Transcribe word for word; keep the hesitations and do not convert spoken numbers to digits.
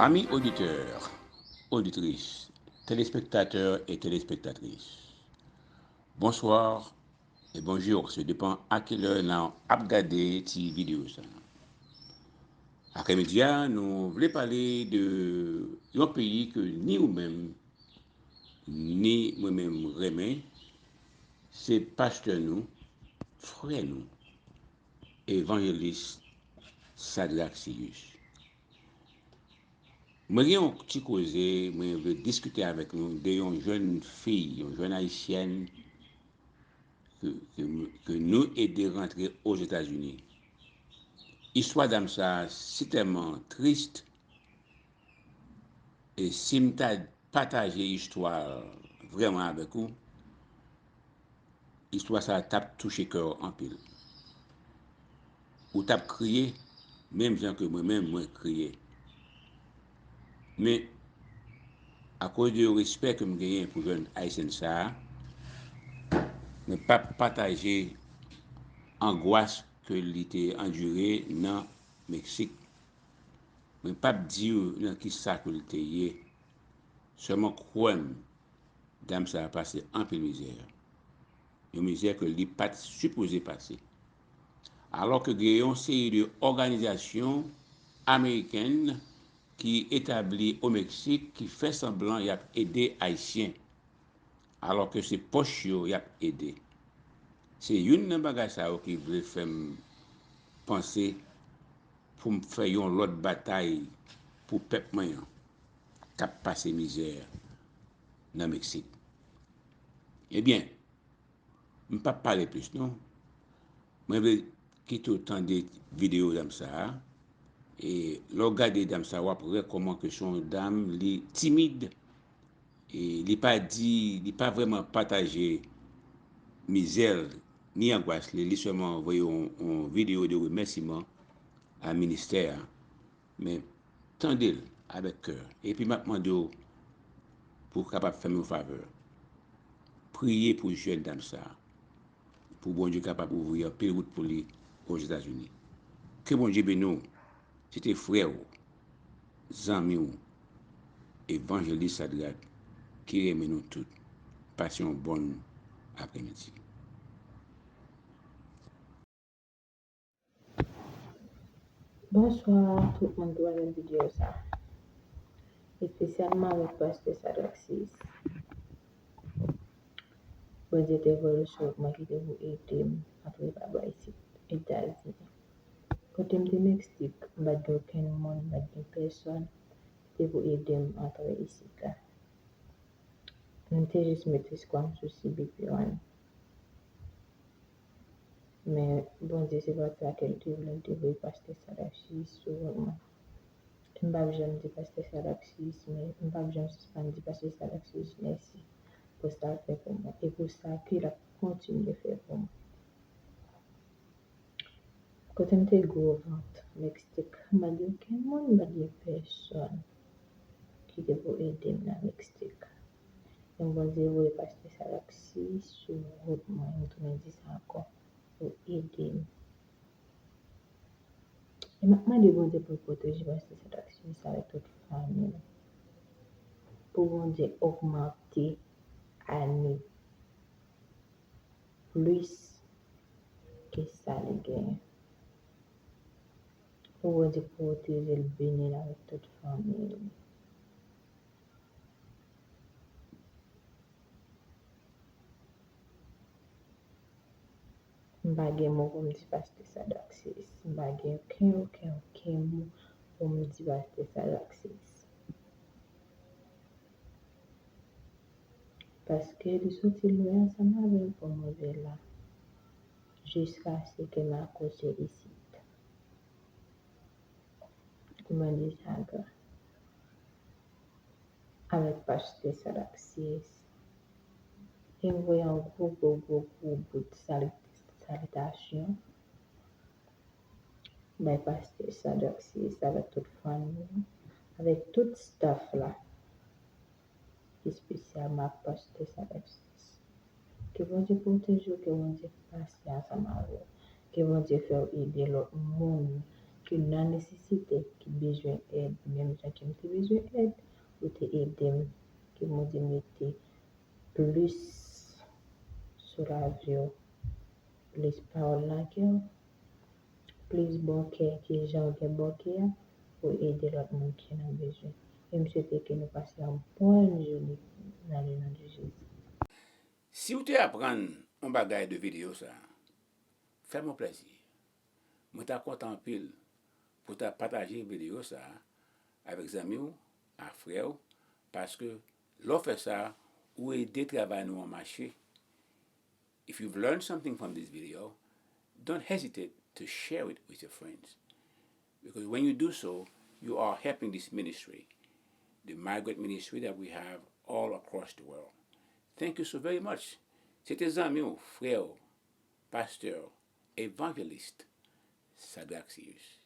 Amis auditeurs, auditrices, téléspectateurs et téléspectatrices, bonsoir et bonjour, se depan a kilè nou ap gade ti videyo sa. Aprèmidi a, nou vle pale de yon peyi ke ni ou menm, ni mwen menm renmen, se pastè nou, frè nou, evanjelis Sadrac Sirius. Mwen gen yon ti koze, mwen vle diskite avèk nou de yon jèn fi, yon jèn ayisyèn ke, ke, ke nou ede rantre Ozetazini. Istwa dam sa a si tèlman tris, e si m ta pataje istwa vrèman avèk ou, istwa sa a t ap touche kè w anpil. Ou t ap kriye, menm jan ke mwen menm, mwen kriye. Men, akoz de respè ke m genyen pou jèn ayisyèn sa a, mwen p ap pataje angwas ke li te andire nan Meksik. Mwen p ap di w nan ki sa ke l te ye. Sèlman kwè m, dam sa a pase anpil mizè. Yon mizè ke li pa t sipoze pase. Alò ke gen yon seri de òganizasyon amerikèn ki etabli o Meksik ki fè sanblan y ap ede Ayisyen, alò ke se pòch yo y ap ede. Se youn nan bagay sa yo ki vle fè m panse pou m fè yon lòt batay pou pèp mwen an k ap pase mizè nan Meksik. Ebyen, m p ap pale plis non. Mwen vle kite w tande videyo dam sa a. E lè w gade dam sa a, w ap wè kòman ke se yon dam, li timid. E li pa di, li pa vrèman pataje mizè l, ni angwas li. Li sèlman voye yon, yon videyo de remèsiman a ministè a. Men, tande l avèk kè. Epi m ap mande w pou w kapab fè m yon favè. Priye pou jèn dam sa a, pou Bondye kapab ouvri anpil wout pou li Ozetazini. Ke Bondye beni w. Se te frè w, zanmi w, Evanjelis Sadrac, ki renmen nou tout. Pase yon bòn aprèmidi. Bonswa tout moun ki va gade videyo sa. Espesyalman avèk pastè Sadrac Sirius. Bondye te voye l sou mwen ki te pou ede m antre laba isit Etazini. Kote m te Meksik, m pa t gen okenn moun, m pa t gen pèsòn ki te pou ede m antre isit la. M te jis met espwa m sou C B P One. Men Bondye se pa sa ke l te vle, l te voye pastè Sadrac Sirius sou wout mwen. M p ap janm di pastè Sadrac Sirius, men m p ap janm sispann di pastè Sadrac Sirius mèsi pou sa l fè pou mwen e pou sa ke l ap kontinye fè pou mwen. Kote m te gwo vant, Meksik, m pa t gen okenn moun, m pa t gen pèsòn ki te pou ede m nan Meksik. Men Bondye voye pastè Sadrac Sirius sou wout mwen, m tounen di sa ankò, pou ede m. E m ap mande Bondye pou l pwoteje pastè Sadrac Sirius avèk tout fanmi l. Pou Bondye ogmante ane plis ke sa li genyen. Pou Bondye pwoteje l, beni l avèk tout fanmi l. M pa gen mo pou m di pastè Sadrac Sirius. M pa gen okenn, okenn, okenn mo pou m di pastè Sadrac Sirius. Paske li soti lwen ansanm avè m pou m rive la, jiskaske m akouche isit. Mwen di sa gras avèk pastè Sadrac Sirius. E m voye yon gwo, gwo, gwo, gwo bout sali-, salitasyon bay pastè Sadrac Sirius avèk tout fanmi l, avèk tout staff la, espesyalman ak pastè Sadrac Sirius. Ke Bondye pwoteje w, ke Bondye pase ansanm avè w, ke Bondye fè w ede lòt moun, ke Youn nan nesesite ki bezwen èd, menm jan ke m te bezwen èd, ou te ede m, ke Bondye mete plis sou lavi w, plis pawòl nan kè w, plis bon kè ke jan w gen bon kè a, pou ede lòt moun ki nan bezwen. E m swete ke nou pase yon bòn jounen nan le non de Jezi. Si w te aprann yon bagay de videyo sa a, fè m yon plèzi. Mwen ta kontan anpil pou w ta pataje videyo sa a avèk zanmi w, ak frè w, paske lè w fè sa, ou ede travay nou an mache. If you've learned something from this video, don't hesitate to share it with your friends. Because when you do so, you are helping this ministry, the migrant ministry that we have all across the world. Thank you so very much. Se te zanmi w, frè w, pastè w, evangelist Sadraxius.